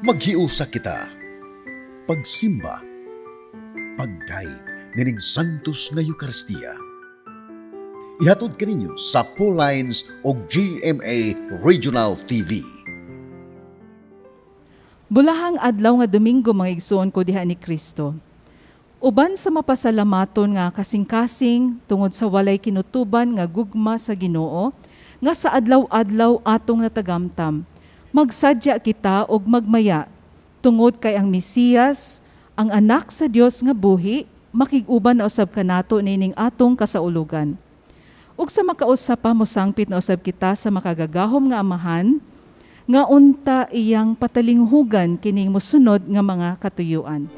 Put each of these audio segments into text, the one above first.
Maghiusa kita. Pagsimba. Pagdayeg nining Santos nga Eucharistia. Ihatod kaninyo sa Paulines o GMA Regional TV. Bulahang adlaw nga Domingo, mga igsoon ko diha ni Kristo. Uban sa mapasalamaton nga kasing-kasing tungod sa walay kinutuban nga gugma sa Ginoo nga sa adlaw-adlaw atong natagamtam, magsadya kita og magmaya tungod kay ang Mesiyas, ang anak sa Dios nga buhi, makig-uban na usab kanato nining atong kasaulugan. Ug sa makausap pa, mosangpit na usab kita sa makagagahom nga Amahan nga unta iyang patalinghugan kining mosunod nga mga katuyuan.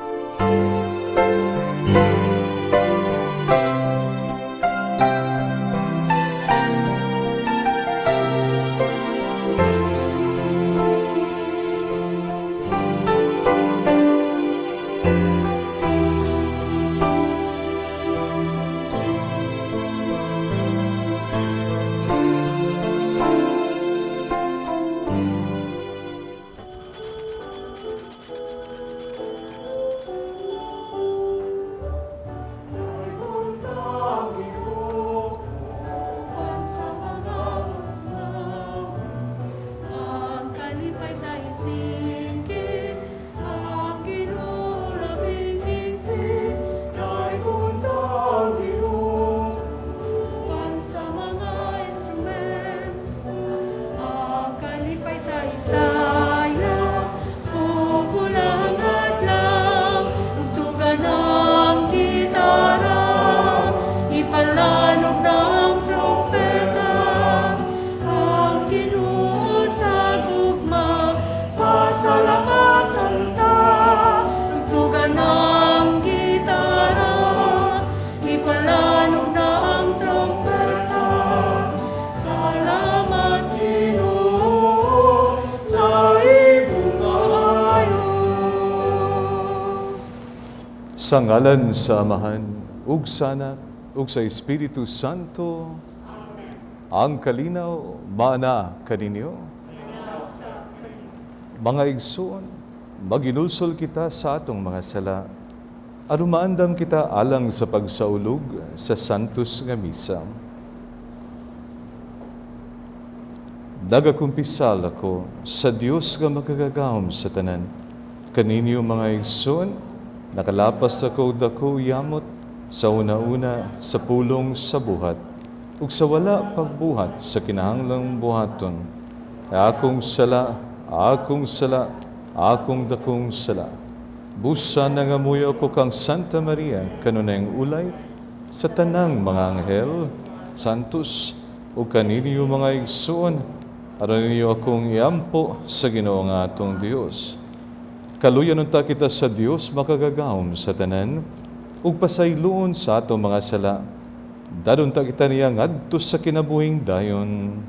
Sa ngalan sa Amahan, ug sa Anak, ug sa Espiritu Santo. Amen. Ang kalinaw maana kaninyo. Mga igsoon, maginulsol kita sa atong mga sala, aron maandam kita alang sa pagsaulog sa Santos nga Misa. Nagakumpisal ako sa Dios nga makagagahom sa tanan. Kaninyo mga igsoon, nakalapas ako dako yamot sa una-una sa pulong sa buhat ug sa wala pagbuhat sa kinahanglang buhaton. Akong sala, akong sala, akong dakong sala. Busa nangamuyo ako kang Santa Maria kanunayng ulay sa tanang mga anghel, santos ug kaninyo mga igsoon, aron ninyo akong iampo sa Ginoo nga atong Dios. Kaluyan unta kita sa Dios makagagahom sa tanan ug pasayloon sa atong mga sala. Dadon ta kita niya ngadto sa kinabuhing dayon.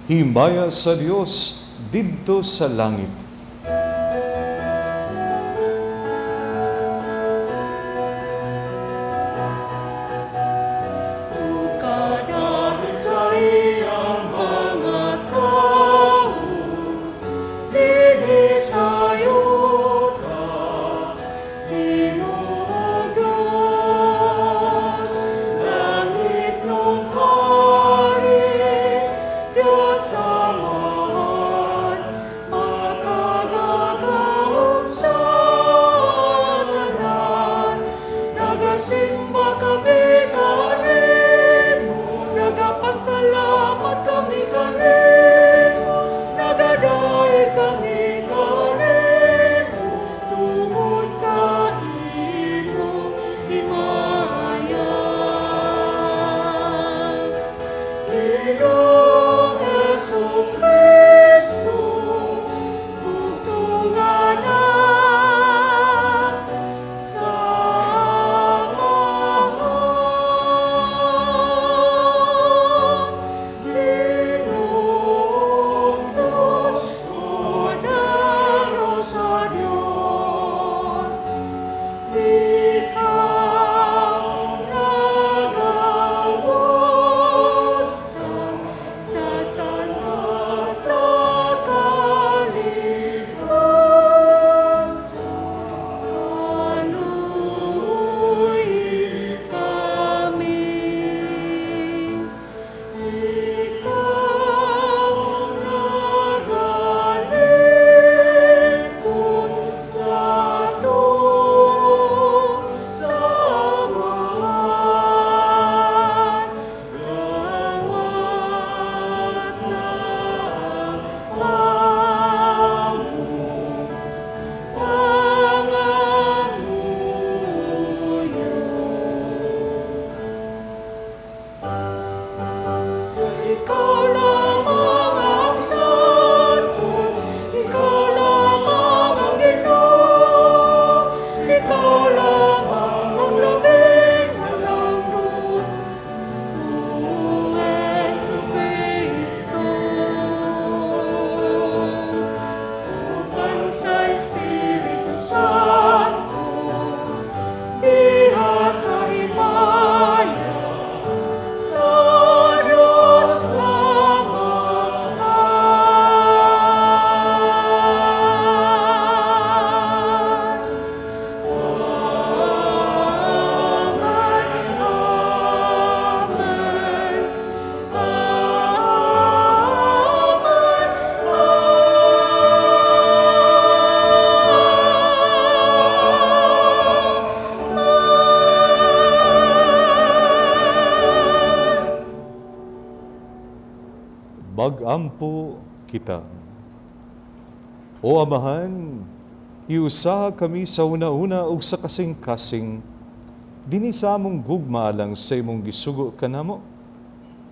Himaya sa Dios didto sa langit. Ginoong Hesukristo, bugtong Anak sa Amahan. Ginoong Diyos, Kordero sa Diyos, ikaw nagawaltan sa sala sa kalibutan. Kaluoyi kami. Ikaw nagalingkod sa atong sa Amahan. Dawata ang among pangamuyo. Ikaw lamang ang Santos, ikaw lamang ang Ginoo, ikaw lamang ang labing halangdon, O Hesukristo. Uban sa Espiritu Santo, diha sa himaya, sa Diyos Amahan. Amen, Amen, Amen, Amen. Magampo kita. O Amahan, iusaha kami sa una-una ug sa kasing-kasing, dinhi sa among gugma alang sa imong gisugo kanamo.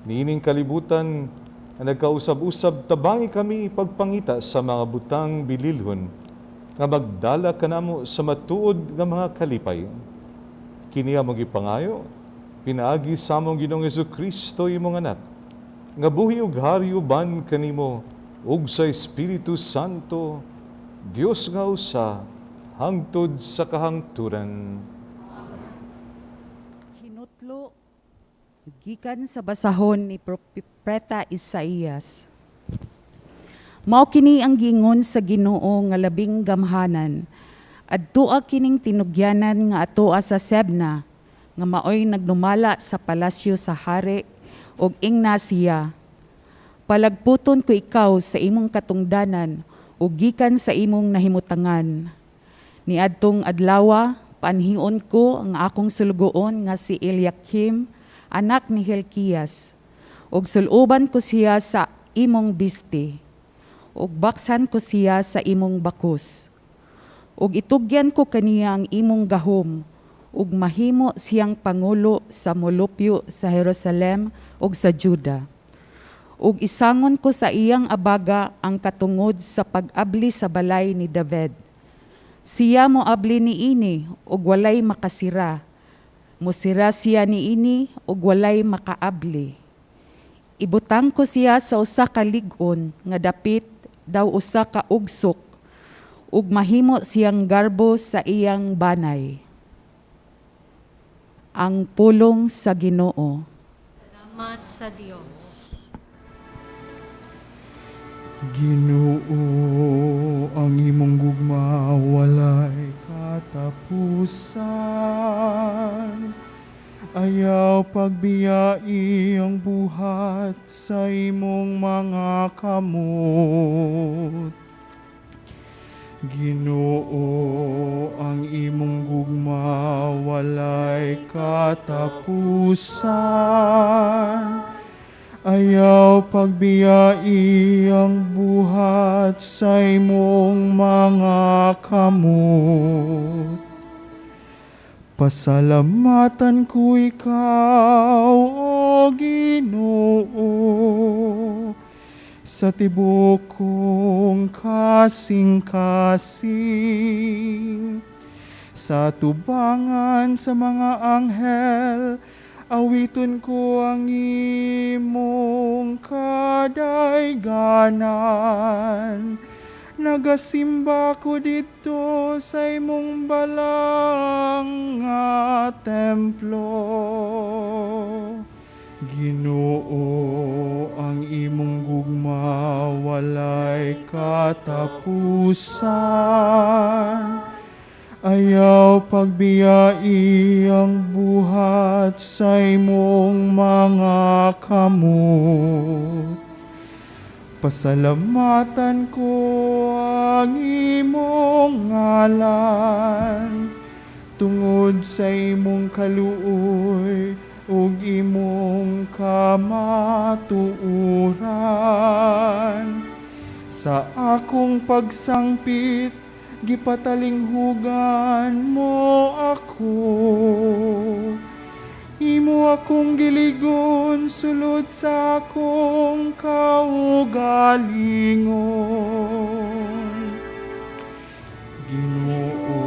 Niining kalibutan nga nagkausab-usab, tabangi kami pagpangita sa mga butang bililhon nga magdala kanamo sa matuod nga mga kalipay. Kini among gipangayo, pinaagi sa among Ginoong Hesukristo imong anak, nga buhi ug hari uban kanimo ug sa Espiritu Santo, Dios nga usa, hangtod sa kahangturan. Hinutlo gikan sa basahon ni Propeta Isaías. Mao kini ang giingon sa Ginoo nga labing gamhanan. Adtoa kining tinugyanan nga atoa sa Sebna, nga maoy nagnumala sa palasyo sa hari, ug ingna siya: Palagputon ko ikaw sa imong katungdanan ug gikan sa imong nahimutangan. Niadtong adlawa, panhion ko ang akong sulugoon nga si Eliakim, anak ni Hilkias, ug suluban ko siya sa imong bisti, ug baksan ko siya sa imong bakus. Ug itugyan ko kaniya ang imong gahom, ug mahimo siyang pangulo sa molupyo sa Jerusalem ug sa Juda. Ug isangon ko sa iyang abaga ang katungod sa pag-abli sa balay ni David. Siya moabli niini ug walay makasira. Mosira siya niini ug walay makaabli. Ibutang ko siya sa usa ka lig-on nga dapit daw usa ka ugsok, ug mahimo siyang garbo sa iyang banay. Ang pulong sa Ginoo. Salamat sa Dios. Ginoo, ang imong gugma walay katapusan. Ayaw pagbiyai ang buhat sa imong mga kamot. Ginoo, ang imong gugma walay katapusan. Ayaw pagbiyai ang buhat sa imong mga kamot. Pasalamatan ko ikaw, O Ginoo, sa tibuok kong kasing-kasing. Sa tubangan sa mga anghel, awiton ko ang imong kadayganan. Nagasimba ko dito sa imong balang nga templo. Ginoo, ang imong gugma walay katapusan. Ayaw pagbiyai ang buhat sa imong mga kamot. Pasalamatan ko ang imong ngalan tungod sa imong kaluoy ug imong kamatuoran. Sa akong pagsangpit, gipatalinghugan mo ako. Imo akong giligon sulod sa akong kaugalingon. Ginoo,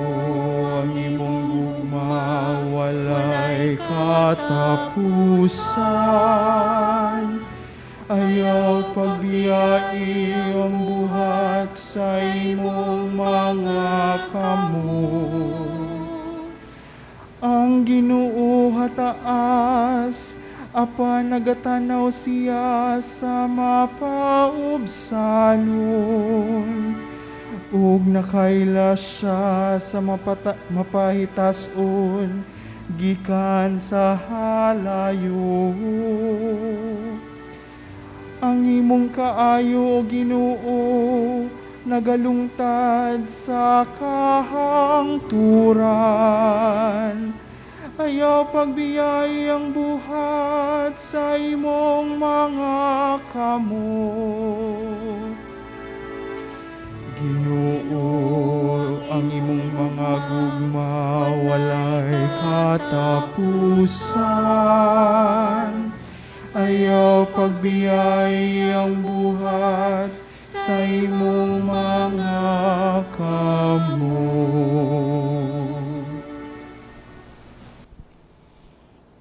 ang imong gugma walay katapusan. Ayaw pagbiyai ang buhat sa imong mga kamot. Ang Ginoo hataas, apan nagatanaw siya sa mapaubsanon. Ug nakaila siya sa mapahitason gikan sa halayo. Ang imong kaayo, O Ginoo, nagalungtad sa kahangturan. Ayaw pagbiyai ang buhat sa imong mga kamot. Ginoo, ang imong mga gugma walay katapusan. Ayaw pagbiyai ang buhat sa imong mga kamot.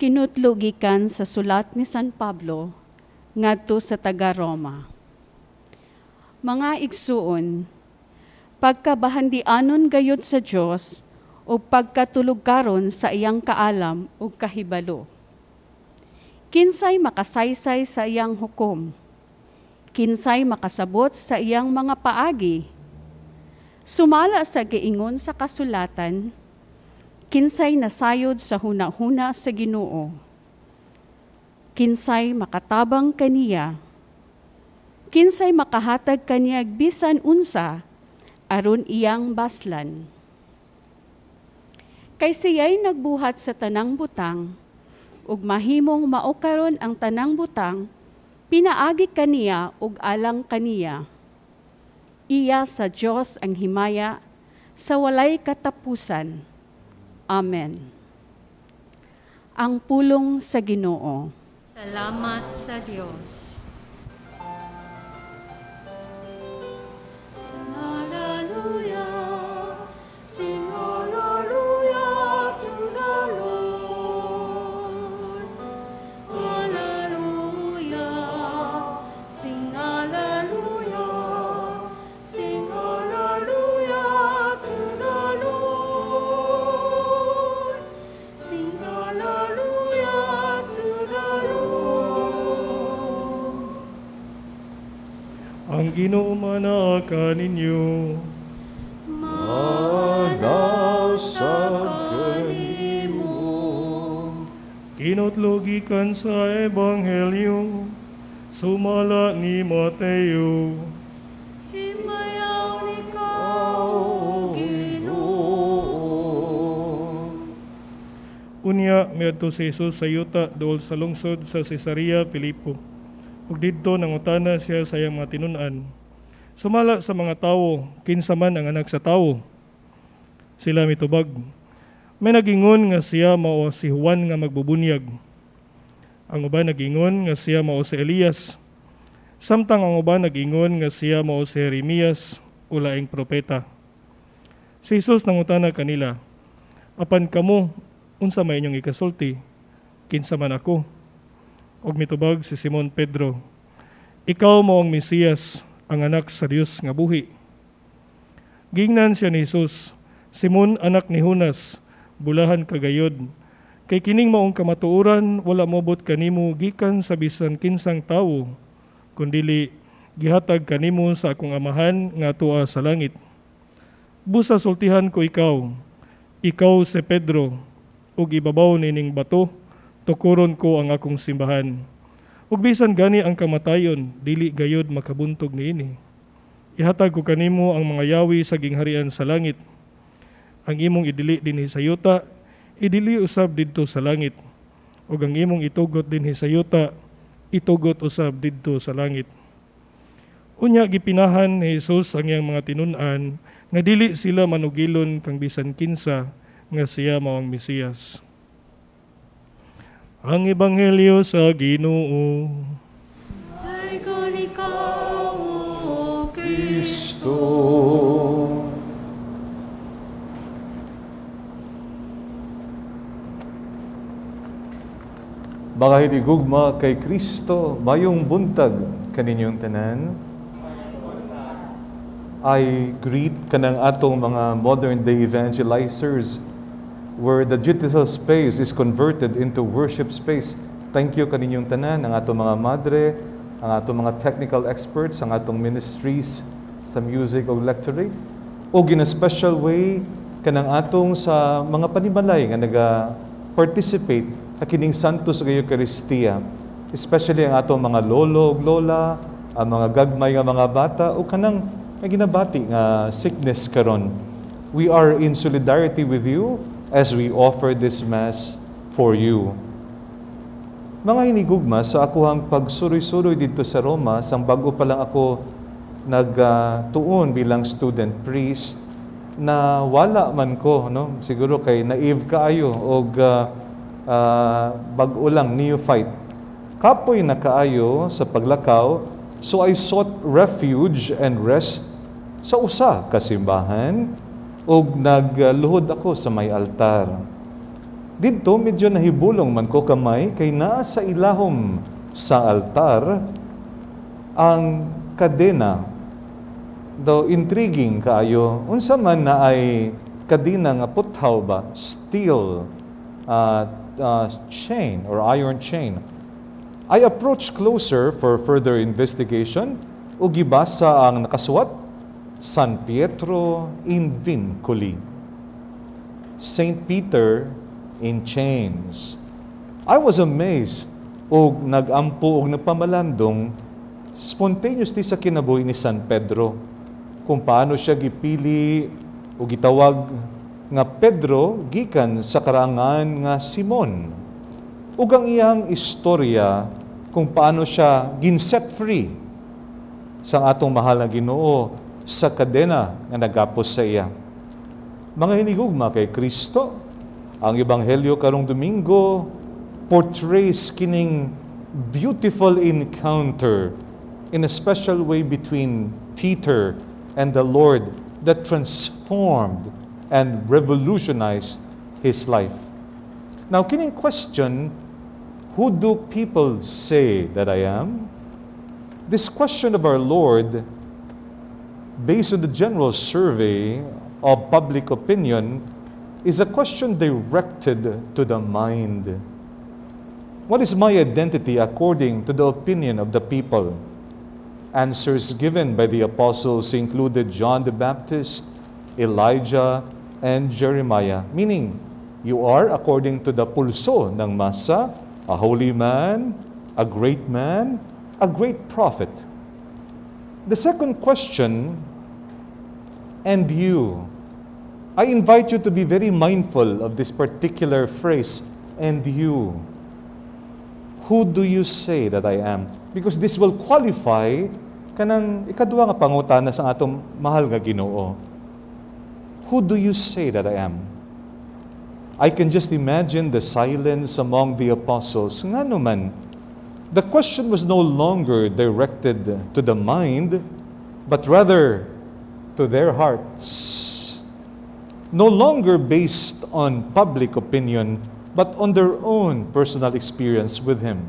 Kinutlo gikan sa sulat ni San Pablo ngadto sa taga-Roma. Mga igsuon, pagkabahandianon gayud sa Dios o pagkatulog karon sa iyang kaalam ug kahibalo. Kinsay makasaysay sa iyang hukom? Kinsay makasabot sa iyang mga paagi? Sumala sa giingon sa kasulatan, kinsay nasayod sa huna-huna sa Ginoo? Kinsay makatabang kaniya? Kinsay makahatag kaniya bisan unsa aron iyang baslan? Kay siya'y nagbuhat sa tanang butang, ug mahimong mao karon ang tanang butang, pinaagi kaniya ug alang kaniya. Iya sa Dios ang himaya sa walay katapusan. Amen. Ang pulong sa Ginoo. Salamat sa Dios. Sing hallelujah, sing hallelujah to the Lord. Hallelujah, sing hallelujah, sing hallelujah to the Lord. Sing hallelujah to the Lord. Ang Ginoo manaa kaninyo. Manasab kanimo. Kinutlo gikan sa Ebanghelyo sumala ni Mateo. Himayaw ikaw, O Ginoo. Unya miadto si Jesus sa yuta duol sa lungsod sa Cesarea Filipo. Ug didto nangutana siya sa iyang mga tinun-an. Sumala sa mga tawo, kinsa man ang anak sa tawo? Sila mitubag. May nagingon nga siya mao si Juan nga magbubunyag. Ang uban nagingon nga siya mao si Elias. Samtang ang uban nagingon nga siya mao si Jeremias o laing propeta. Si Jesus nangutana kanila, "Apan kamo, unsa may inyong ikasulti? Kinsa man ako?" Og mitubag si Simon Pedro, "Ikaw mao ang Mesiyas, ang anak sa Dios nga buhi." Gingnan siya ni Jesus, "Simon, anak ni Jonas, bulahan ka gayod. Kay kining maong kamatuoran wala mobot kanimo gikan sa bisan kinsang tawo, kundili gihatag kanimo sa akong Amahan nga tuwa sa langit. Busa sultihan ko ikaw, ikaw si Pedro, ug ibabaw nining bato tukuron ko ang akong simbahan. Ug bisan gani ang kamatayon dili gayod makabuntog niini. Ihatag ko kanimo ang mga yawi sa gingharian sa langit. Ang imong idili dinhi sa yuta, idili usab didto sa langit. Ug ang imong itugot dinhi sa yuta, itugot usab didto sa langit." Unya gipinahan ni Jesus ang iyang mga tinun-an nga dili sila manugilon kang bisan kinsa nga siya mao ang Mesiyas. Ang Ebanghelyo sa Ginoo. Daghon ikaw, O Kristo. Mga hinigugma kay Kristo, mayong buntag kaninyong tanan. I greet kanang atong mga modern day evangelizers where the digital space is converted into worship space. Thank you kaninyong tanan, ang atong mga madre, ang atong mga technical experts, ang atong ministries sa music o lectorate. O in a special way, kanang atong sa mga panimalay nga naga-participate sa kining Santos nga Eucharistia, especially ang atong mga lolo ug lola, ang mga gagmay nga mga bata o kanang nga ginabati nga sickness karon. We are in solidarity with you as we offer this Mass for you. Mga hinigugma, sa akuhang pagsuroy-suroy dito sa Roma, sang bago pa lang ako nagtuon bilang student priest, na wala man ko, no? Siguro kay naive kaayo og bag-o lang, neophyte. Kapoy na kaayo sa paglakaw, so I sought refuge and rest sa usa ka simbahan ug nagluhod ako sa may altar. Didto medyo nahibulong man ko kamay kay naa sa ilahom sa altar ang kadena. Though intriguing kaayo, unsa man na ay kadena nga puthaw ba, steel chain or iron chain. I approached closer for further investigation ug gibasa ang nakasuwat, San Pietro in Vinculi, Saint Peter in chains. I was amazed ug nagampo ug nagpamalandong spontaneously sa kinabuhi ni San Pedro, kung paano siya gipili o gitawag nga Pedro gikan sa karangan nga Simon, ug ang iyang istorya kung paano siya gin-set free sa atong mahal na Ginoo sa kadena nga nagapos sa iya. Mga hinigugma kay Kristo, ang Ebanghelyo karong Domingo portrays kining beautiful encounter in a special way between Peter and the Lord that transformed and revolutionized his life. Now, kining question, who do people say that I am? This question of our Lord, based on the general survey of public opinion, is a question directed to the mind. What is my identity according to the opinion of the people? Answers given by the apostles included John the Baptist, Elijah, and Jeremiah, meaning you are, according to the pulso ng masa, a holy man, a great man, a great prophet. The second question, and you. I invite you to be very mindful of this particular phrase, and you. Who do you say that I am? Because this will qualify kanang ikaduha nga pangutana sa atong mahal nga Ginoo. Who do you say that I am? I can just imagine the silence among the apostles. Ngano man, the question was no longer directed to the mind, but rather to their hearts. No longer based on public opinion, but on their own personal experience with him.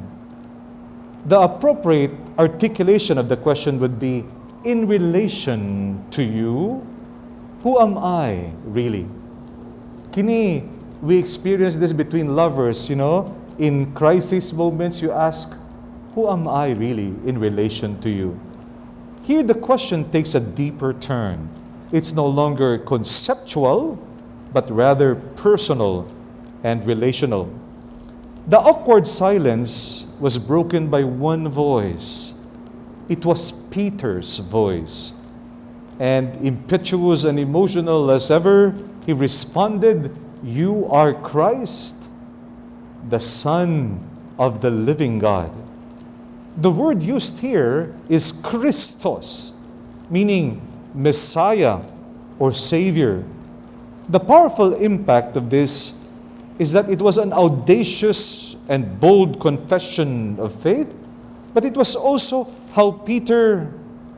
The appropriate articulation of the question would be, "In relation to you, who am I really?" Kini, we experience this between lovers. In crisis moments, you ask, "Who am I really in relation to you?" Here, the question takes a deeper turn. It's no longer conceptual, but rather personal and relational. The awkward silence was broken by one voice. It was Peter's voice. And impetuous and emotional as ever, he responded, "You are Christ, the Son of the living God." The word used here is Christos, meaning Messiah or Savior. The powerful impact of this is that it was an audacious and bold confession of faith, but it was also how Peter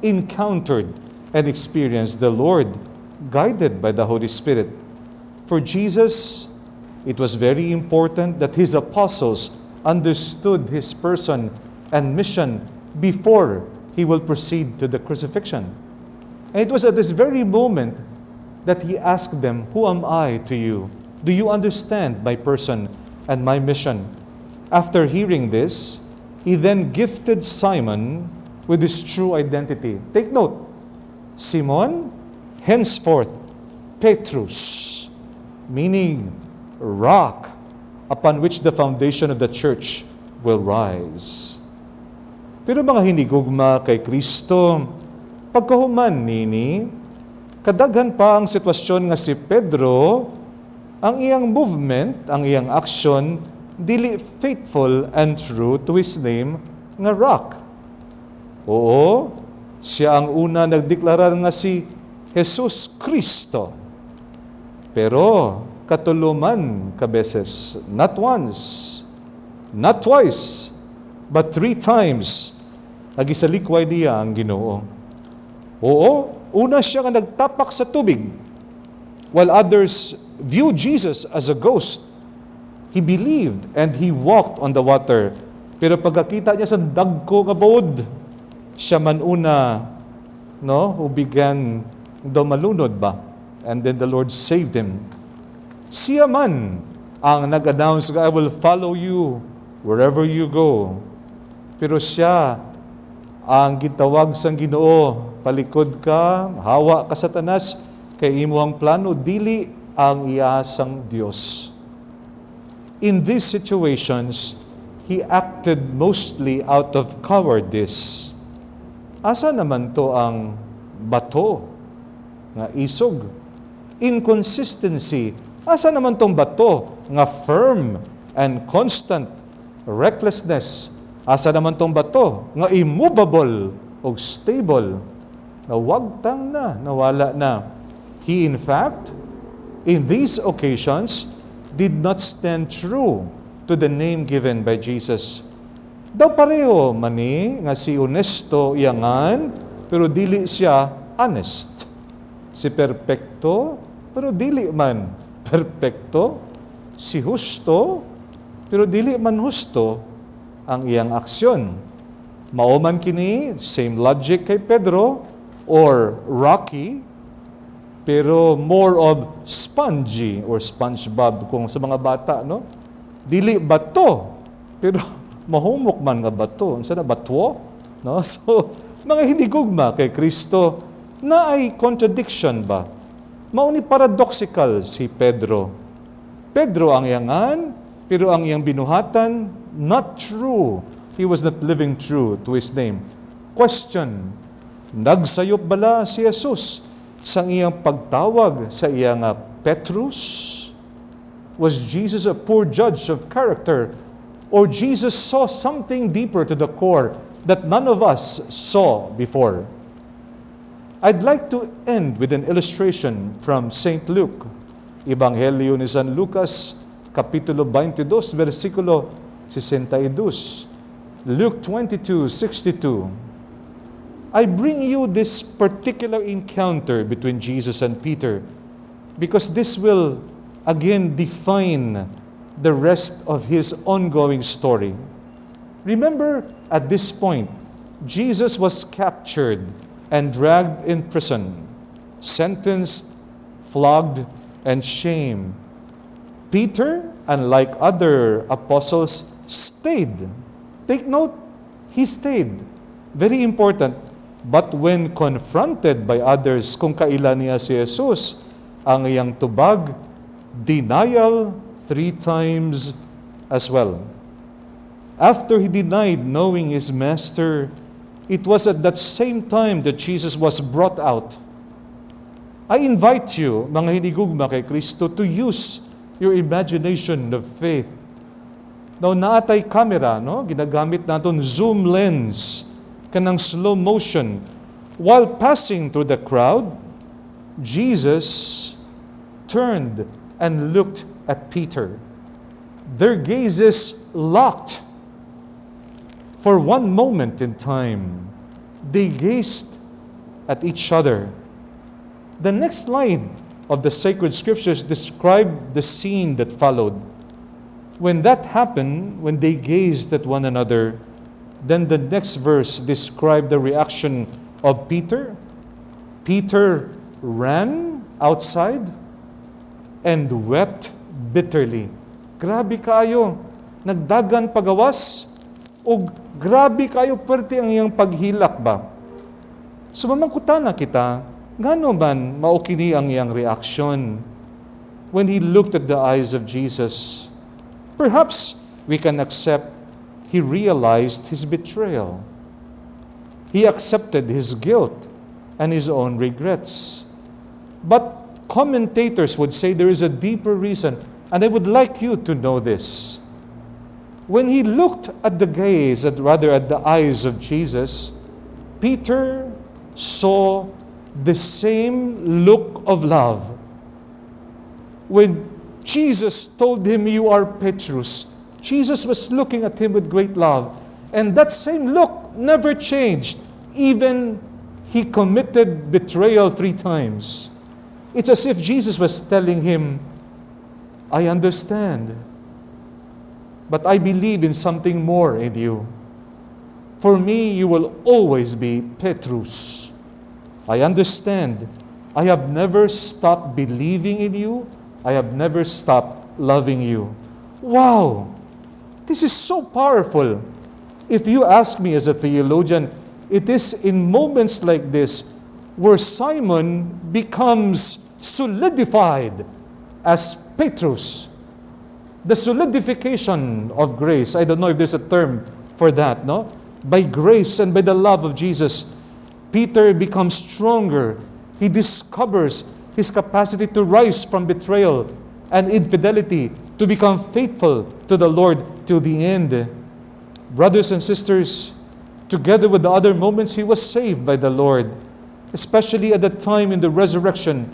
encountered and experienced the Lord, guided by the Holy Spirit. For Jesus, it was very important that his apostles understood his person and mission before he will proceed to the crucifixion. And it was at this very moment that he asked them, "Who am I to you? Do you understand my person and my mission?" After hearing this, he then gifted Simon with his true identity. Take note, Simon, henceforth Petrus, meaning rock upon which the foundation of the church will rise. Pero mga hinigugma kay Kristo, pagkahuman nini, kadaghan pa ang sitwasyon nga si Pedro, ang iyang movement, ang iyang action, dili faithful and true to his name nga rock. Oo, siya ang una nagdeklarar nga si Jesus Kristo. Pero katulo man ka beses, not once, not twice, but three times, nagisalikway niya ang Ginoo. Oo, una siya nga nagtapak sa tubig, while others view Jesus as a ghost. He believed and he walked on the water. Pero pagkakita niya sa dagko nga buod, siya man una, no, who began daw malunod ba? And then the Lord saved him. Siya man ang nag-announce, "I will follow you wherever you go." Pero siya ang gitawag sang Ginoo, "Palikod ka, hawa ka, Satanas, kay imo ang plano dili ang iya sang Dios." In these situations, he acted mostly out of cowardice. Asa naman to ang bato nga isog? Inconsistency. Asa naman tong bato nga firm and constant? Recklessness. Asa naman tong bato nga immovable o stable? Nawagtang na, nawala na. He, in fact, in these occasions, did not stand true to the name given by Jesus. Daw pareho mani nga si honesto iyang ngan, pero dili siya honest. Si perpekto, pero dili man perpekto. Si husto, pero dili man husto ang iyang aksyon. Mao man kini, same logic kay Pedro, or rocky, pero more of spongy or SpongeBob kung sa mga bata, no? Dili bato, pero mahumok man nga bato. Unsa na batwo? No? So, mga hinigugma kay Kristo, naay contradiction ba? Mao ni paradoxical si Pedro. Pedro ang iyang ngan, pero ang iyang binuhatan, not true. He was not living true to his name. Question, nagsayop bala si Jesus sa iyang pagtawag sa iyang Petrus? Was Jesus a poor judge of character? Or Jesus saw something deeper to the core that none of us saw before? I'd like to end with an illustration from St. Luke. Ebanghelyo ni San Lucas, Kapitulo 22, versikulo 62. Luke 22:62. I bring you this particular encounter between Jesus and Peter because this will again define the rest of his ongoing story. Remember, at this point, Jesus was captured and dragged in prison, sentenced, flogged, and shamed. Peter, unlike other apostles, stayed. Take note, he stayed. Very important. But when confronted by others kung kaila niya si Jesus, ang iyang tubag, denial three times as well. After he denied knowing his master, it was at that same time that Jesus was brought out. I invite you, mga hinigugma kay Kristo, to use your imagination of faith. Now, naa tay camera, no? Ginagamit naton zoom lens, kanang slow motion. While passing through the crowd, Jesus turned and looked at Peter. Their gazes locked. For one moment in time, they gazed at each other. The next line of the sacred scriptures describe the scene that followed. When that happened, when they gazed at one another, then the next verse described the reaction of Peter. Peter ran outside and wept bitterly. Grabe kaayo. Nagdagan pagawas o grabe kaayo perti ang iyang paghilak ba. So mamangkutana kita, ngano man mao kini ang iyang reaksyon when he looked at the eyes of Jesus? Perhaps we can accept he realized his betrayal. He accepted his guilt and his own regrets. But commentators would say there is a deeper reason, and I would like you to know this. When he looked at the gaze, at rather at the eyes of Jesus, Peter saw the same look of love. When Jesus told him, "You are Petrus," Jesus was looking at him with great love. And that same look never changed, even he committed betrayal three times. It's as if Jesus was telling him, "I understand, but I believe in something more in you. For me, you will always be Petrus. I understand. I have never stopped believing in you. I have never stopped loving you." Wow! This is so powerful. If you ask me as a theologian, it is in moments like this where Simon becomes solidified as Petrus. The solidification of grace. I don't know if there's a term for that, no? By grace and by the love of Jesus, Peter becomes stronger. He discovers his capacity to rise from betrayal and infidelity to become faithful to the Lord to the end. Brothers and sisters, together with the other moments he was saved by the Lord, especially at the time in the resurrection,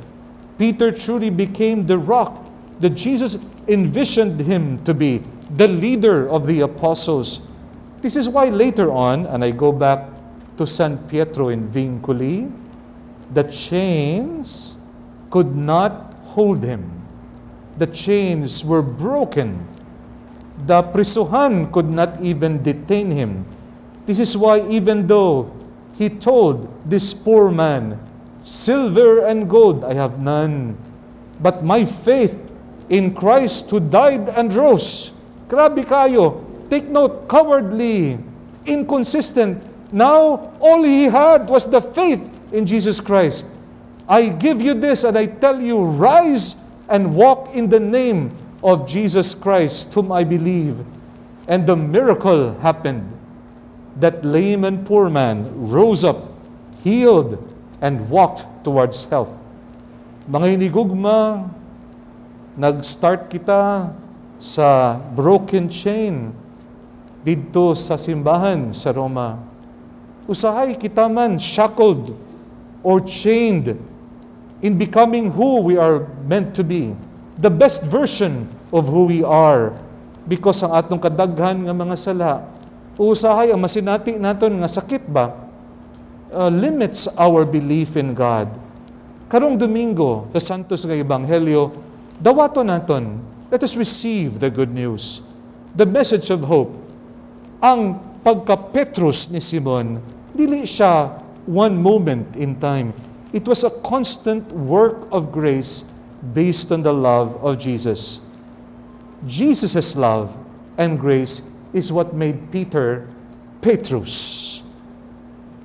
Peter truly became the rock that Jesus envisioned him to be, the leader of the apostles. This is why later on, and I go back to San Pietro in Vincoli, the chains could not hold him. The chains were broken. The prisuhan could not even detain him. This is why, even though he told this poor man, "Silver and gold I have none, but my faith in Christ who died and rose." Grabe kaayo. Take note, cowardly, inconsistent. Now, all he had was the faith in Jesus Christ. "I give you this and I tell you, rise and walk in the name of Jesus Christ, whom I believe." And the miracle happened. That lame and poor man rose up, healed, and walked towards health. Mga hinigugma, nag-start kita sa broken chain didto sa simbahan sa Roma. Usahay kita man shackled or chained in becoming who we are meant to be. the best version of who we are. Because ang atong kadaghan nga mga sala, usahay ang masinati naton nga sakit ba, limits our belief in God. Karong Domingo, sa Santos nga Ebanghelyo, dawaton naton, let us receive the good news, the message of hope. Ang pagka-Petrus ni Simon, dili siya one moment in time. It was a constant work of grace based on the love of Jesus. Jesus' love and grace is what made Peter Petrus.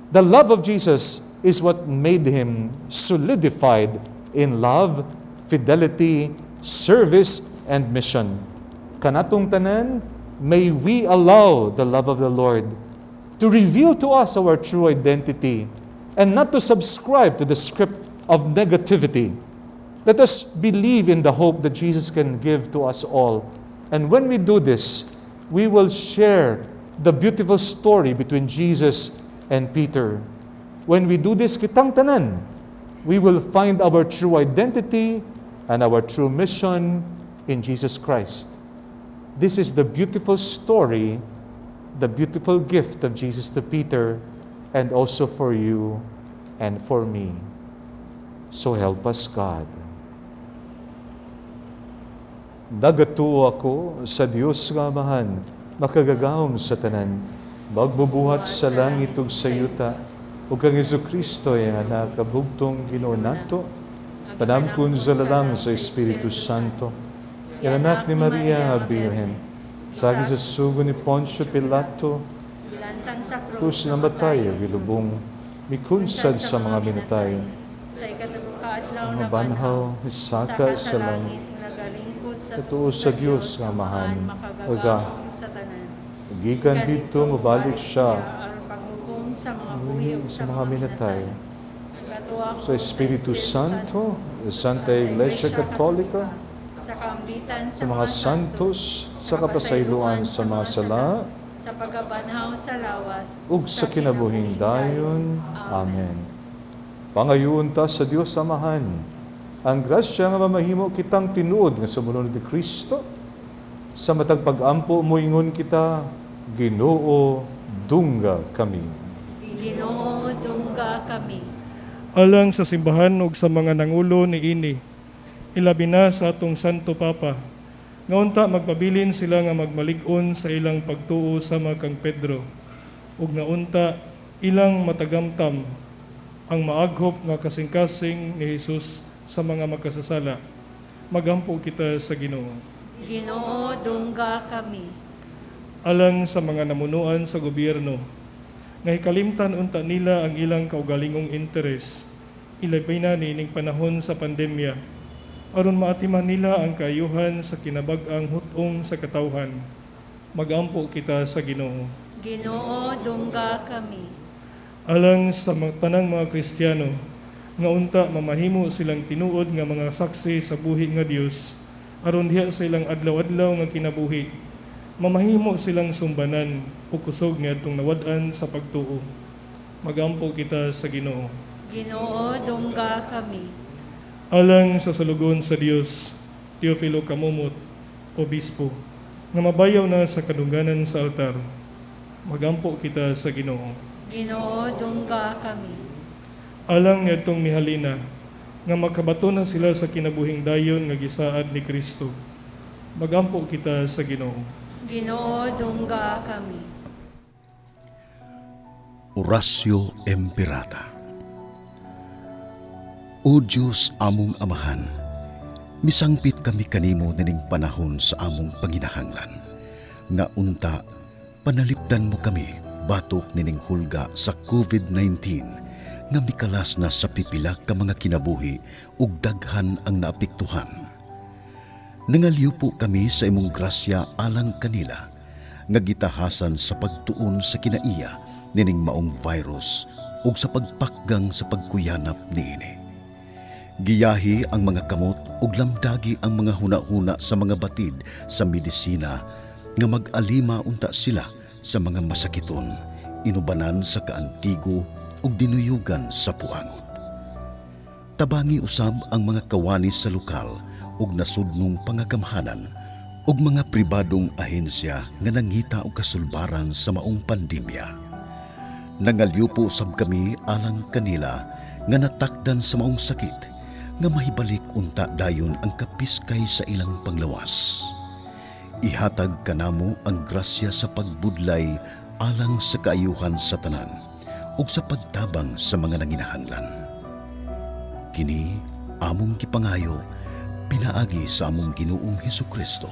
The love of Jesus is what made him solidified in love, fidelity, service, and mission. Kanatong tanan, may we allow the love of the Lord to reveal to us our true identity and not to subscribe to the script of negativity. Let us believe in the hope that Jesus can give to us all. And when we do this, we will share the beautiful story between Jesus and Peter. When we do this, kitang tanan, we will find our true identity and our true mission in Jesus Christ. This is the beautiful story, the beautiful gift of Jesus to Peter, and also for you and for me. So help us God. Nagatuo ako sa Dios nga Amahan, makagagahom sa tanan, magbubuhat sa langit ug sa yuta, ug kang Hesukristo iyang anak, bugtong Ginoo nato, panamkon sa lalang sa Espiritu Santo, anak ni Maria nga Birhen, sa sa sugo ni Poncio Pilato, Gilansang sa krus namatay, gilubong, mikunsad sa mga minatay, sa ikatulo ka adlaw mga na banhaw, misaka sa langit, nagalingkod sa Katuo sa Dios nga Amahan, makagagahom sa tanan. Gikan didto mobalik siya aron paghukom sa mga buhi ug sa mga minatay. Nagatuo ako Sa Espiritu Santo, sa Santa Iglesia Katolika, sa kaambitan sa mga santos, sa kapasayloan sa mga sala, sa pagkabanhaw sa lawas, ug sa kinabuhing dayon. Amen. Pangayoon ta sa Dios Amahan, ang grasya nga mamahimo kitang tinuod nga sumulunod ni Kristo, sa matag pag-ampo moingon kita, Ginoo, dungga kami. Ginoo, dungga kami. Alang sa simbahan ug sa mga nangulo niini, ilabi na sa atong Santo Papa, nga unta magpabilin sila nga magmalig-on sa ilang pagtuo sama kang Pedro, ug nga unta ilang matagamtam ang maaghop nga kasing-kasing ni Jesus sa mga makasasala. Magampo kita sa Ginoo. Ginoo, dungga kami. Alang sa mga namunuan sa gobyerno, nga hikalimtan unta nila ang ilang kaugalingong interes, ilabi na niining panahon sa pandemya, aron maatiman nila ang kaayuhan sa kinabag-ang hut-ong sa katawhan. Magampo kita sa Ginoo. Ginoo, dungga kami. Alang sa tanang mga Kristiyano, nga unta mamahimo silang tinuod nga mga saksi sa buhi nga Dios, aron diha sa ilang adlaw-adlaw nga kinabuhi, mamahimo silang sumbanan o kusog niadtong nawad-an sa pagtuo. Magampo kita sa Ginoo. Ginoo, dungga kami. Alang sa salugon sa Dios, Teofilo Camomot, Obispo, nga mabayaw na sa kadungganan sa altar. Magampo kita sa Ginoo. Ginoo, dungga kami. Alang niadtong mihalina, nga makabato na sila sa kinabuhing dayon nga gisaad ni Kristo. Magampo kita sa Ginoo. Ginoo, dungga kami. Oratio Imperata. O Diyos among Amahan, misangpit kami kanimo nining panahon sa among panginahanglan, nga unta panalipdan mo kami batok nining hulga sa COVID-19 nga mikalas na sa pipila ka mga kinabuhi ug daghan ang naapektuhan. Nangalyupo kami sa imong grasya alang kanila, nga gitahasan sa pagtuon sa kinaiya nining maong virus ug sa pagpakgang sa pagkuyanap niini. Giyahi ang mga kamot ug lamdagi ang mga hunahuna sa mga batid sa medisina nga mag-alima unta sila sa mga masakiton, inubanan sa kaantigo ug dinuyugan sa puangod. Tabangi usab ang mga kawani sa lokal ug nasudnong pangagamhanan ug mga pribadong ahensya nga nangita og kasulbaran sa maong pandemya. Nangalyupo usab kami alang kanila nga natakdan sa maong sakit nga mahibalik unta dayon ang kapiskay sa ilang panglawas. Ihatag kanamo ang grasya sa pagbudlay alang sa kaayuhan sa tanan ug sa pagtabang sa mga nanginahanglan. Kini among gipangayo pinaagi sa among Ginoong Hesukristo,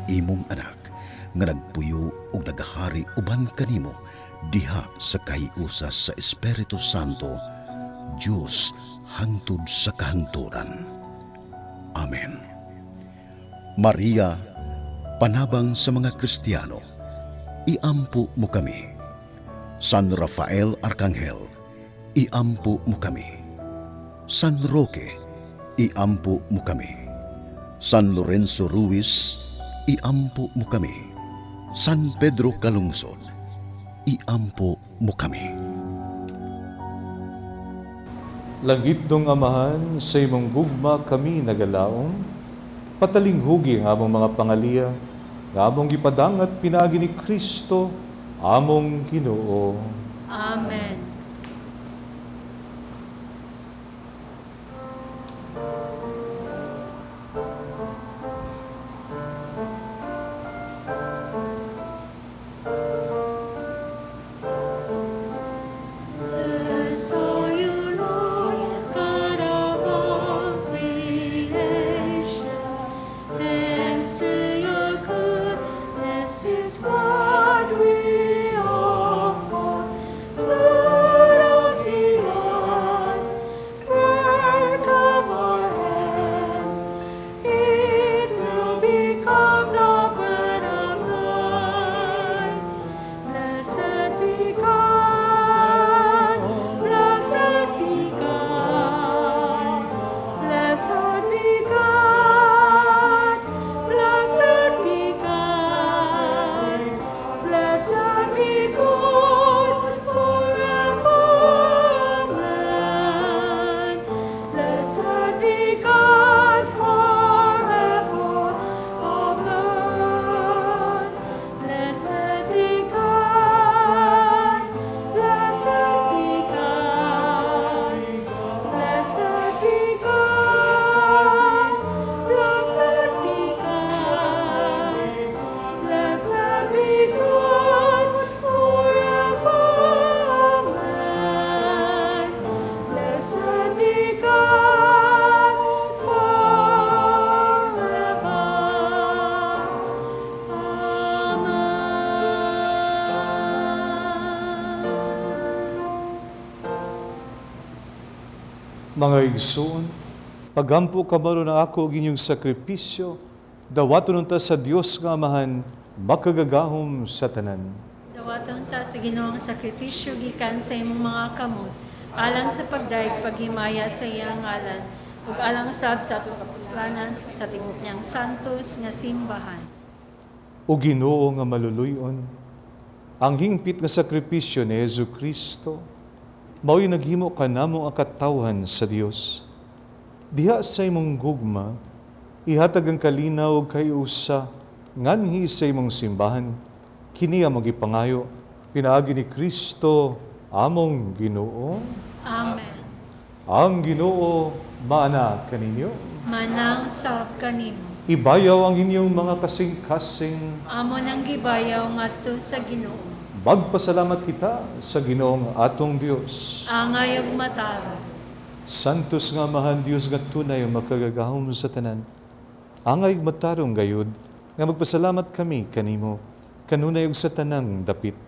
imong anak, nga nagpuyo ug nagahari uban kanimo diha sa kahiusa sa Espiritu Santo, Dios hangtod sa kahangturan. Amen. Maria, panabang sa mga Kristiyano, iampo mo kami. San Rafael Arkanghel, iampo mo kami. San Roque, iampo mo kami. San Lorenzo Ruiz, iampo mo kami. San Pedro Calungsod, iampo mo kami. Langitnong Amahan, sa imong gugma kami nagalaom, patalinghugi ang among mga pangaliya, nga among gipadangat pinaagi ni Kristo, among Ginoo. Amen. Bless all you, Lord, God of all creation. Thanks to your goodness is what we offer. Fruit of the earth, work of our hands, it will become the bread of life. Blessed be God, blessed be God, blessed be God, blessed be God, blessed be God forever. Amen. Blessed be God forever. Amen. Blessed be God, blessed be God, blessed be God, blessed be God, blessed be God forever. Amen. Blessed be God forever. Amen. Mga igsoon, pagampo kamaro na ako og inyong sakripisyo, dawaton unta sa Dios nga Amahan, makagagahom sa tanan. Dawaton ta sa Ginoong sakripisyo gikan sa imong mga kamot, alang sa pagdayeg paghimaya sa iyang ngalan, ug alang sab sa atong kapuslanan sa tibuok niyang santos nga simbahan. O Ginoo nga maluluyon, ang hingpit nga sakripisyo ni Hesus Kristo, mao'y naghimo kanamo ang katawhan sa Dios. Diha sa imong gugma, ihatag ang kalinaw ug kahiusa nganhi sa imong simbahan, kini ang magipangayo pinaagi ni Kristo among Ginoo. Amen. Ang Ginoo maana kaninyo. Manang sab kanimo. Ibayaw ang inyong mga kasing-kasing. Amo nang gibayaw ngadto sa Ginoo. Magpasalamat kita sa Ginoong atong Dios. Angay ug matarong. Santos nga Amahan Dios nga tunay ang makagagahom sa tanan. Angay ug matarong gayud nga magpasalamat kami kanimo kanunay ug sa tanang dapit.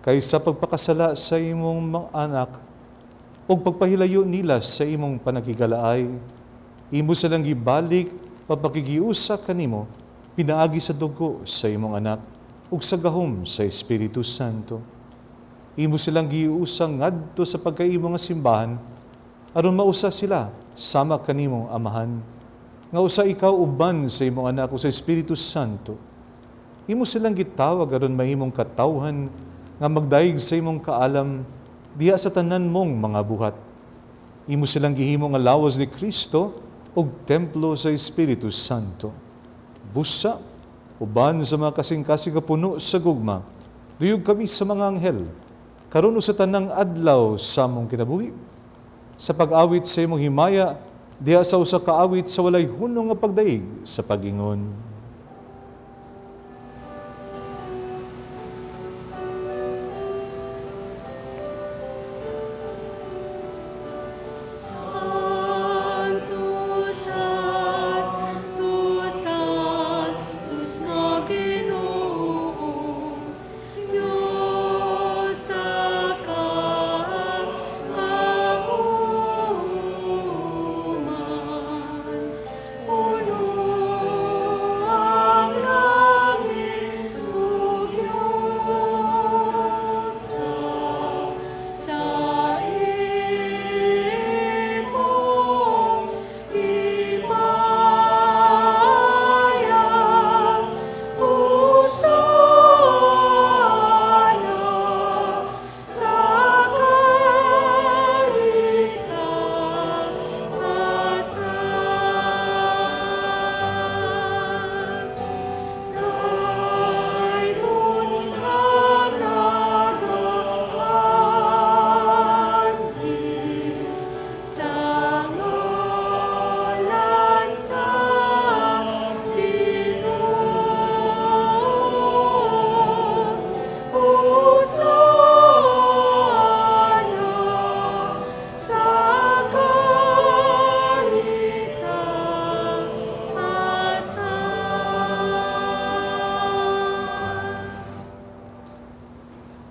Kay sa pagpakasala sa imong mga anak ug pagpahilayo nila sa imong panagigalaay, imo silang gibalik papakigiusa kanimo pinaagi sa dugo sa imong anak ug sa gahom sa Espiritu Santo. Imo silang giusa ngadto sa pagkaimo nga simbahan aron mausa sila sama kanimong Amahan. Nga usa ikaw uban sa imong anak ug sa Espiritu Santo. Imo silang gitawag aron mahimong katawhan nga magdayeg sa imong kaalam diha sa tanan mong mga buhat. Imo silang gihimo nga lawas ni Kristo ug templo sa Espiritu Santo. Busa, uban sa mga kasing-kasing nga puno sa gugma, duyog kami sa mga anghel, karon sa tanang adlaw sa among kinabuhi. Sa pag-awit sa imong himaya, diha sa usa ka awit sa walay hunong nga pagdaig sa pag-ingon.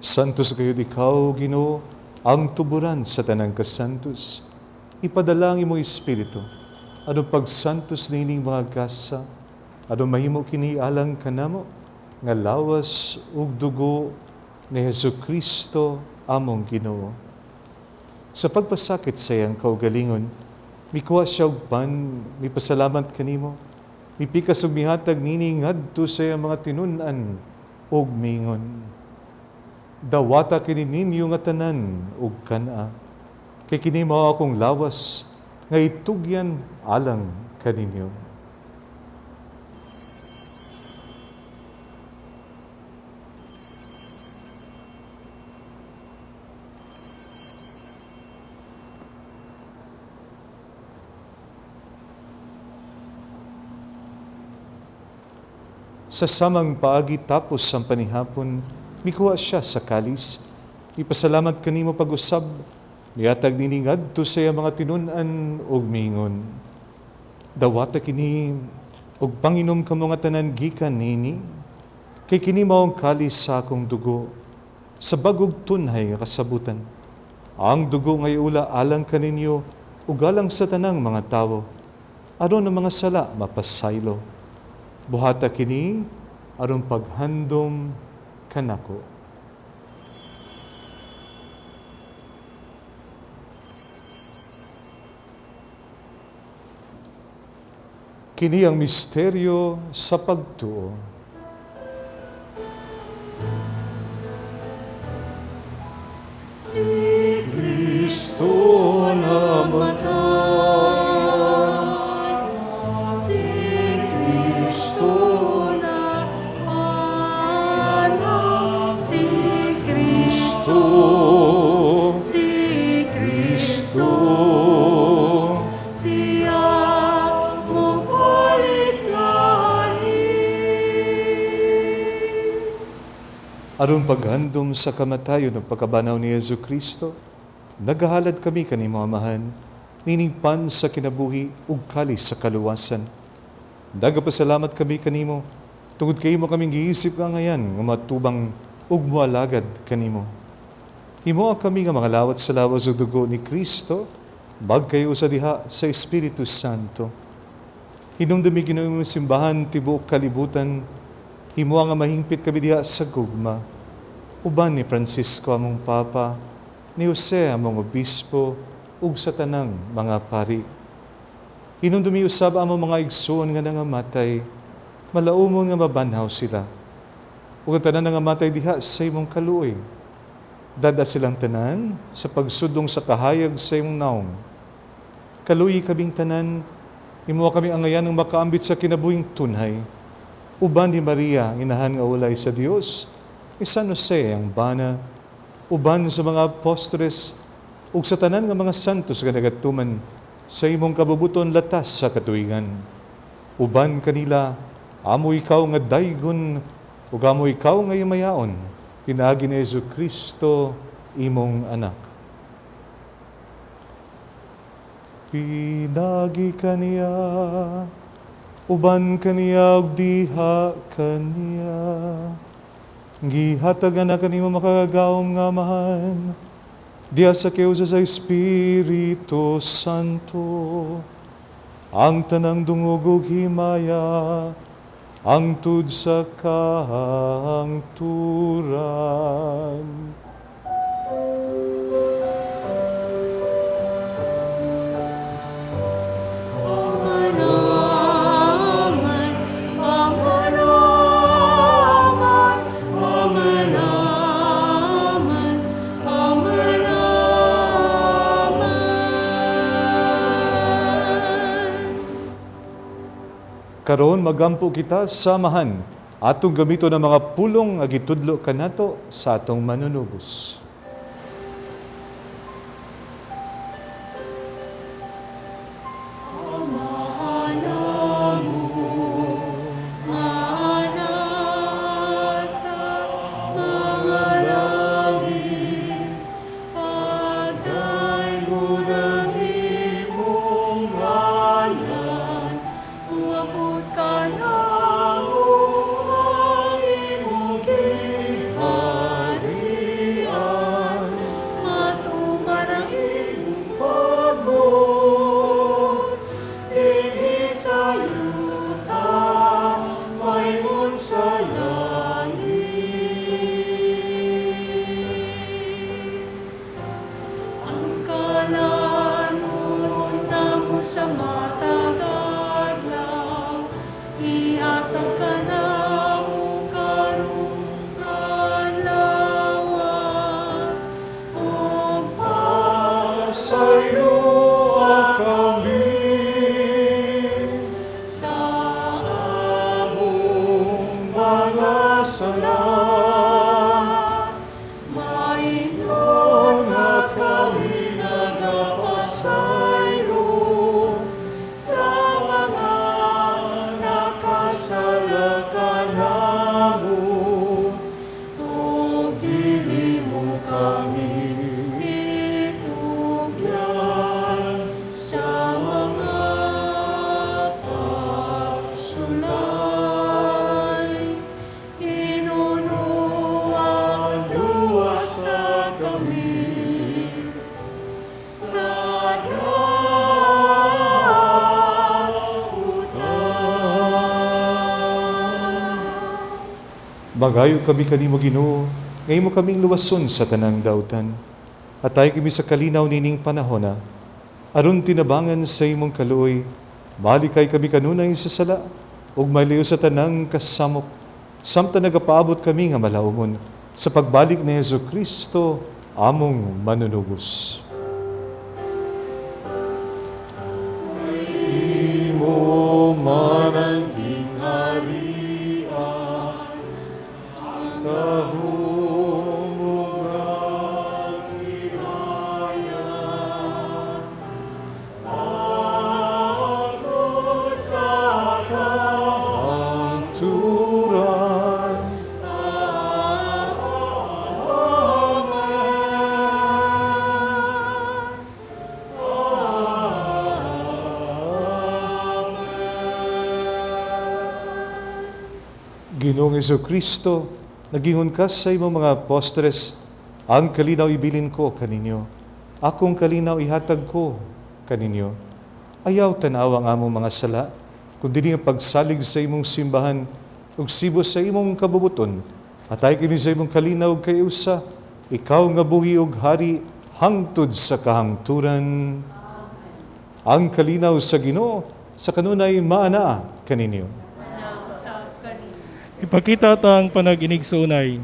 Santos gayud ikaw, Ginoo, ang tuburan sa tanang kasantos. Ipadala ang imong Espiritu. Ano pagsantos nining mga gasa, ano mahimo kini alang kanamo, nga lawas ug dugo ni Hesukristo among Ginoo. Sa pagpasakit sa iyang kaugalingon, mikuha siya og pan, mipasalamat kanimo, mipikas ug mihatag nini ngadto sa iyang mga tinun-an ug mingon. Dawata kini ninyo nga tanan ug kan-a, kay kini mao akong lawas nga itugyan alang kaninyo. Sa samang paagi tapos ang panihapon, mikuha siya sa kalis, ipasalamat kanimo pag-usab, niatag nini ngadto sa iyang mga tinun-an ug mingon. Dawata kini ug panginom kamo nga tanan gikan nini, kay kini mao ang kalis sa akong dugo, sa bag-ong tunhay nga kasabutan. Ang dugo nga iula alang kaninyo ug alang sa tanang mga tawo, aron ang mga sala mapasaylo. Buhata kini aron paghandom kanako. Kini ang misteryo sa pagtuo. Si Kristo namatay, si Kristo si Kristo, siya mukulit ngani. Aron paghandom sa kamatayon ug pagkabanaw ni Hesus Kristo, nagahalad kami kanimo Amahan, nining pan sa kinabuhi ug kalis sa kaluwasan. Nagapasalamat kami kanimo tungod kay imo kaming giisip nga ngayan nga matubang ug moalagad kanimo. Himoa kami nga mga lawat sa lawas ug dugo ni Kristo, magkayo sa diha sa Espiritu Santo. Hinumdumi Ginoo imong simbahan tibuok kalibutan, himoa nga mahingpit kami diha sa gugma. Uban ni Francisco among Papa, ni Jose among Obispo, ug sa tanang mga pari. Hinumdumi usab among mga igsoon nga nangamatay, malaumon nga mabanhaw sila. Ug ang tanan nangamatay diha sa imong kaluoy. Dada silang tanan sa pagsudong sa kahayag sa imong naong. Kaluyi kaming tanan, imo kami angayan ng makaambit sa kinabuhing tunhay. Uban ni Maria, inahan nga ulay sa Dios, ni San Jose ang bana, uban sa mga apostoles, ug sa tanan nga mga santos nga nagatuman sa imong kabubuton latas sa katuigan. Uban kanila, amo ikaw nga daygon, ug amo ikaw nga imayaon, pinaagi ni Jesu Kristo imong anak. Pinagi kaniya, uban kaniya ug diha kaniya. Gihatagan na kanimo makagagahom nga Amahan, diha sa kiusa sa Espiritu Santo, ang tanang dungog ug himaya, angtud sa kahangturan. Karon magampo kita sa Amahan, atong gamiton ang mga pulong nga gitudlo kanato sa atong manunubos. Magayo kami kanimo Ginoo, ngayon mo kaming luwason sa tanang dautan. Atay kami sa kalinaw nining panahona, aron tinabangan sa imong kaluoy, malikay kami kanunay sa sala, ug maliw sa tanang kasamok, samtang nagapaabot kami nga malaumon sa pagbalik ni Hesus Kristo among manunubos. Imo man ang Ginoong Jesucristo, nagingon ka sa imong mga apostres, ang kalinaw ibilin ko kaninyo, akong kalinaw ihatag ko kaninyo. Ayaw tanaw ang among mga sala, kundi ang pagsalig sa imong simbahan, ug sibo sa imong kabubuton. Atay kini sa imong kalinaw kay usa, ikaw nga buhi ug hari hangtod sa kahangturan. Ang kalinaw sa Ginoo sa kanunay maanaa kaninyo. Ipakita ta ang panag-inig sa unay.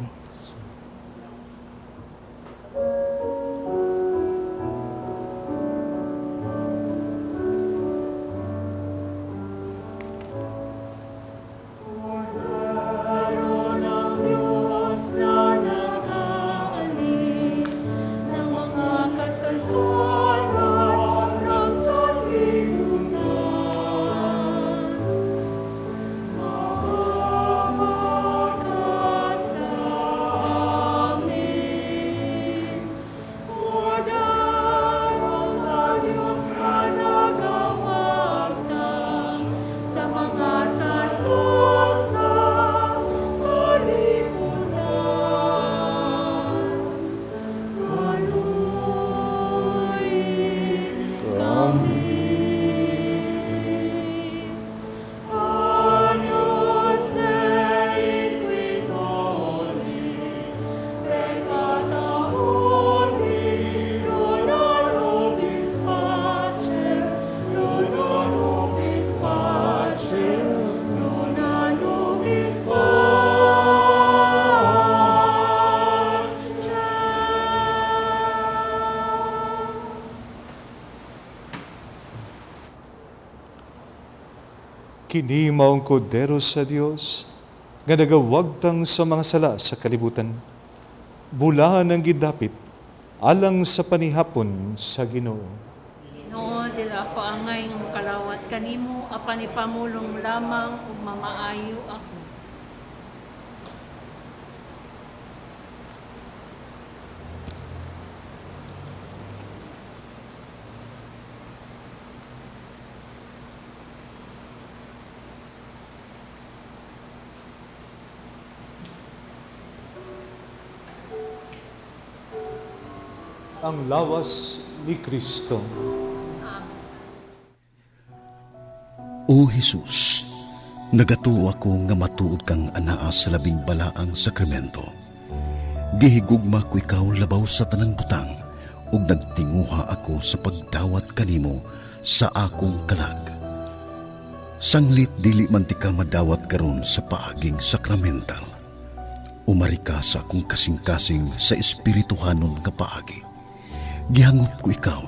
Kini maong kordero sa Dios nga nagawagtang sa mga sala sa kalibutan. Bulahan ang gidapit alang sa panihapon sa Ginoo. Ginoo, dili ako angay nga mokalawat kanimo, apan ipamulong lamang ug mamaayo ako. Ang lawas ni Kristo. O Jesus, nagatuo ako nga matuod kang anaa sa labing balaang sakramento. Gihigugma ko ikaw labaw sa tanang butang ug nagtinguha ako sa pagdawat kanimo sa akong kalag. Sanglit dili man ti ka madawat karon sa paaging sakramental. Umari ka sa akong kasing-kasing sa espirituhanon nga paagi. Gihangop ko ikaw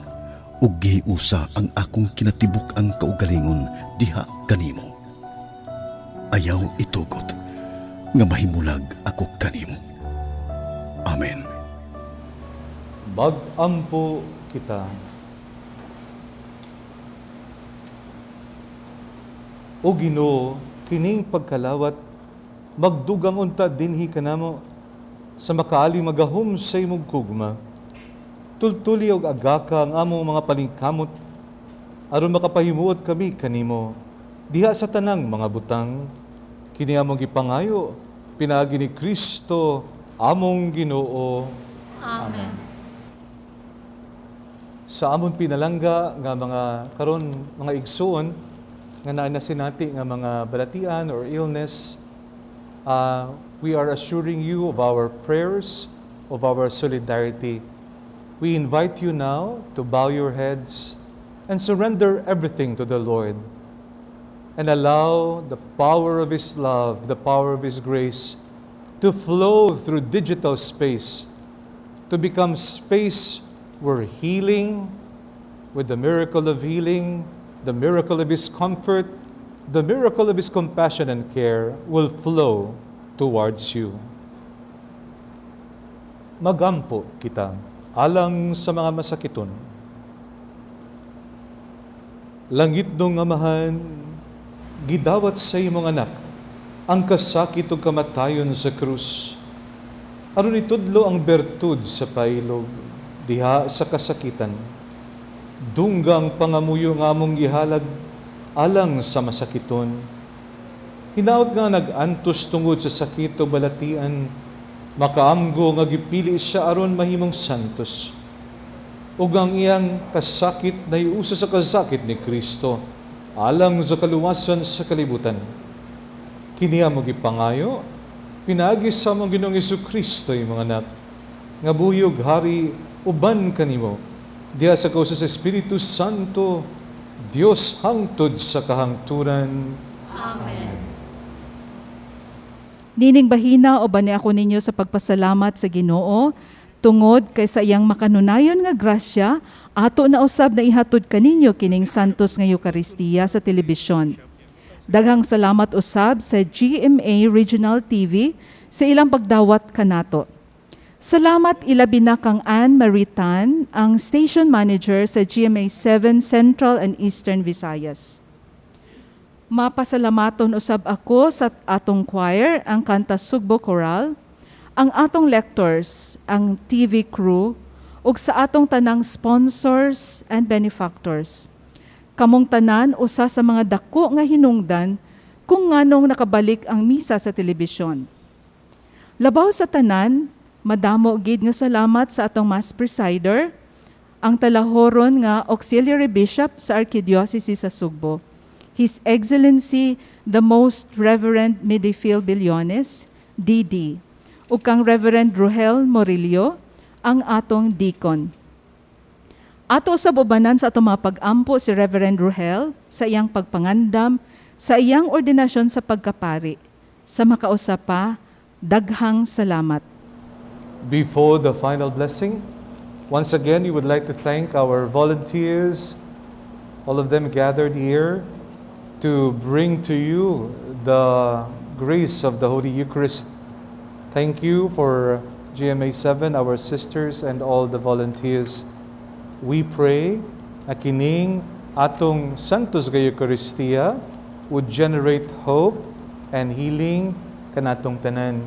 ug gihiusa ang akong kinatibuk ang kaugalingon diha kanimo. Ayaw itugot nga mahimulag ako kanimo. Amen. Mag-ampo kita. O Ginoo, kining pagkalawat, magdugang unta dinhi kanamo sa makaali magahom sa imong kugma. Tultuli og agaka ang among mga paningkamot aron makapahimuot kami kanimo diha sa tanang mga butang. Kini among gipangayo pinaagi ni Kristo among Ginoo. Amen. Sa amon pinalangga nga mga karon mga igsuon nga naa na sinati nga mga balatian or illness, we are assuring you of our prayers, of our solidarity. We invite you now to bow your heads and surrender everything to the Lord and allow the power of His love, the power of His grace to flow through digital space, to become space where healing, with the miracle of healing, the miracle of His comfort, the miracle of His compassion and care will flow towards you. Magampo kita alang sa mga masakiton. Langit nung Amahan, gidawat sa imong anak ang kasakit ug kamatayon sa krus. Aron itudlo ang bertud sa pailog diha sa kasakitan. Dunggang pangamuyo nga among gihalag alang sa masakiton. Hinaot nga nag-antos tungod sa sakit o balatian, makaamgo nga gipili siya aron mahimong santos. Ug ang iyang kasakit naiusa sa kasakit ni Kristo alang sa kaluwasan sa kalibutan. Kini among gipangayo pinaagi sa among Ginoong Hesukristo imong anak, nga buhi ug hari uban kanimo diha sa kausa sa Espiritu Santo, Dios hangtod sa kahangturan. Amen. Nining bahina o bani ako ninyo sa pagpasalamat sa Ginoo tungod kay sa iyang makanunayon nga grasya ato na usab na ihatod kaninyo kining Santos nga Eukaristiya sa telebisyon. Daghang salamat usab sa GMA Regional TV sa ilang pagdawat kanato. Salamat ilabi na kang Anne Marie Tan, ang station manager sa GMA 7 Central and Eastern Visayas. Mapasalamaton usab ako sa atong choir, ang Kanta Sugbo Choral, ang atong lectors, ang TV crew, ug sa atong tanang sponsors and benefactors. Kamong tanan usa sa mga dako nga hinungdan kung nganong nakabalik ang misa sa telebisyon. Labaw sa tanan, madamo gid nga salamat sa atong mass presider, ang talahoron nga auxiliary bishop sa Arkidiocese sa Sugbo, His Excellency the Most Reverend Medifil Billones, DD, ug kang Reverend Ruhel Morillo, ang atong deacon. Ato sa ubanan sa atong mga pag-ampo si Reverend Ruhel sa iyang pagpangandam, sa iyang ordinasyon sa pagkapari. Sa makausa pa, daghang salamat. Before the final blessing, once again, we would like to thank our volunteers, all of them gathered here. to bring to you the grace of the Holy Eucharist. Thank you for GMA 7, our sisters, and all the volunteers. We pray na kining atong Santos nga Eucharistia would generate hope and healing kanatong tanan.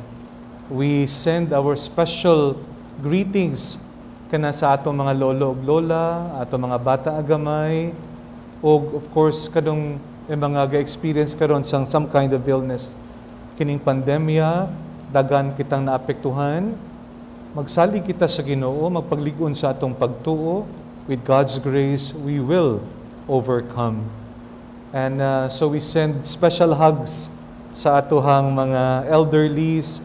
We send our special greetings kana sa atong mga lolo ug lola, atong mga bata agamay, ug of course kadong mga ga-experience karon sang some kind of illness. Kining pandemya, dagan kitang naapektuhan. Magsalig kita sa Ginoo, magpagligon sa atong pagtuo. With God's grace, we will overcome. And so we send special hugs sa atohang mga elderlies,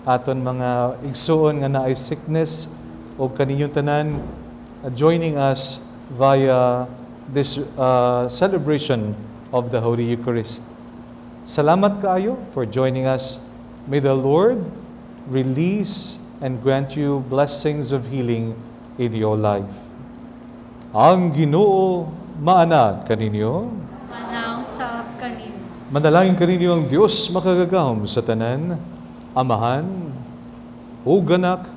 aton mga igsuon nga naay sickness, o kaninyong tanan joining us via this celebration of the Holy Eucharist. Salamat kaayo for joining us. May the Lord release and grant you blessings of healing in your life. Ang Ginoo maana kaninyo. Maana usab kanimo. Manalangin kaninyo ang Dios makagagahom sa tanan, Amahan, ug Anak,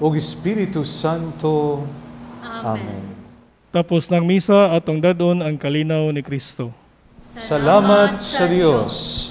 ug Espiritu Santo. Amen. Tapos ng misa, atong dadon ang kalinaw ni Kristo. Salamat sa Dios.